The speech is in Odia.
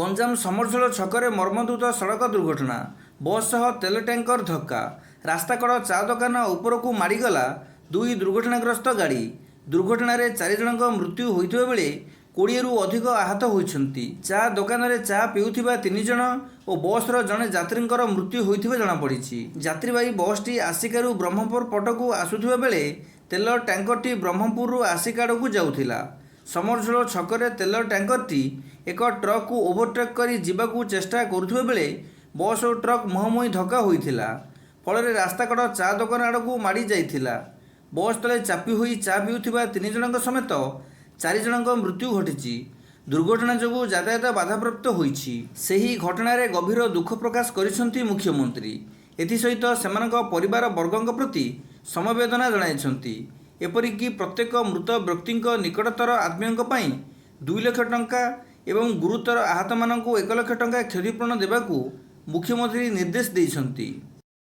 ଗଞ୍ଜାମ ସମରଝୋଳ ଛକରେ ମର୍ମନ୍ତୁଦ ସଡ଼କ ଦୁର୍ଘଟଣା। ବସ୍ ସହ ତେଲ ଟ୍ୟାଙ୍କର ଧକ୍କା। ରାସ୍ତାକଡ଼ ଚା ଦୋକାନ ଉପରକୁ ମାଡ଼ିଗଲା ଦୁଇ ଦୁର୍ଘଟଣାଗ୍ରସ୍ତ ଗାଡ଼ି। ଦୁର୍ଘଟଣାରେ 4 ଜଣଙ୍କ ମୃତ୍ୟୁ ହୋଇଥିବା ବେଳେ 20ରୁ ଅଧିକ ଆହତ ହୋଇଛନ୍ତି। ଚା ଦୋକାନରେ ଚା ପିଉଥିବା 3 ଜଣ ଓ ବସ୍ର ଜଣେ ଯାତ୍ରୀଙ୍କର ମୃତ୍ୟୁ ହୋଇଥିବା ଜଣାପଡ଼ିଛି। ଯାତ୍ରୀବାହୀ ବସ୍ଟି ଆସିକାରୁ ବ୍ରହ୍ମପୁର ପଟକୁ ଆସୁଥିବା ବେଳେ ତେଲ ଟ୍ୟାଙ୍କରଟି ବ୍ରହ୍ମପୁରରୁ ଆସିକା ଆଡ଼କୁ ଯାଉଥିଲା। ସମରଝୋଳ ଛକରେ ତେଲ ଟ୍ୟାଙ୍କରଟି ଏକ ଟ୍ରକକୁ ଓଭରଟେକ୍ କରି ଯିବାକୁ ଚେଷ୍ଟା କରୁଥିବା ବେଳେ ବସ୍ ଓ ଟ୍ରକ୍ ମୁହାଁମୁହିଁ ଧକ୍କା ହୋଇଥିଲା। ଫଳରେ ରାସ୍ତାକଡ଼ ଚା ଦୋକାନ ଆଡ଼କୁ ମାଡ଼ି ଯାଇଥିଲା। ବସ୍ ତଳେ ଚାପି ହୋଇ ଚା ପିଉଥିବା 3 ଜଣଙ୍କ ସମେତ 4 ଜଣଙ୍କ ମୃତ୍ୟୁ ଘଟିଛି। ଦୁର୍ଘଟଣା ଯୋଗୁଁ ଯାତାୟାତ ବାଧାପ୍ରାପ୍ତ ହୋଇଛି। ସେହି ଘଟଣାରେ ଗଭୀର ଦୁଃଖ ପ୍ରକାଶ କରିଛନ୍ତି ମୁଖ୍ୟମନ୍ତ୍ରୀ। ଏଥିସହିତ ସେମାନଙ୍କ ପରିବାର ବର୍ଗଙ୍କ ପ୍ରତି ସମବେଦନା ଜଣାଇଛନ୍ତି। ଏପରିକି ପ୍ରତ୍ୟେକ ମୃତ ବ୍ୟକ୍ତିଙ୍କ ନିକଟତର ଆତ୍ମୀୟଙ୍କ ପାଇଁ 2 ଲକ୍ଷ ଟଙ୍କା ଏବଂ ଗୁରୁତର ଆହତମାନଙ୍କୁ 1 ଲକ୍ଷ ଟଙ୍କା କ୍ଷତିପୂରଣ ଦେବାକୁ ମୁଖ୍ୟମନ୍ତ୍ରୀ ନିର୍ଦ୍ଦେଶ ଦେଇଛନ୍ତି।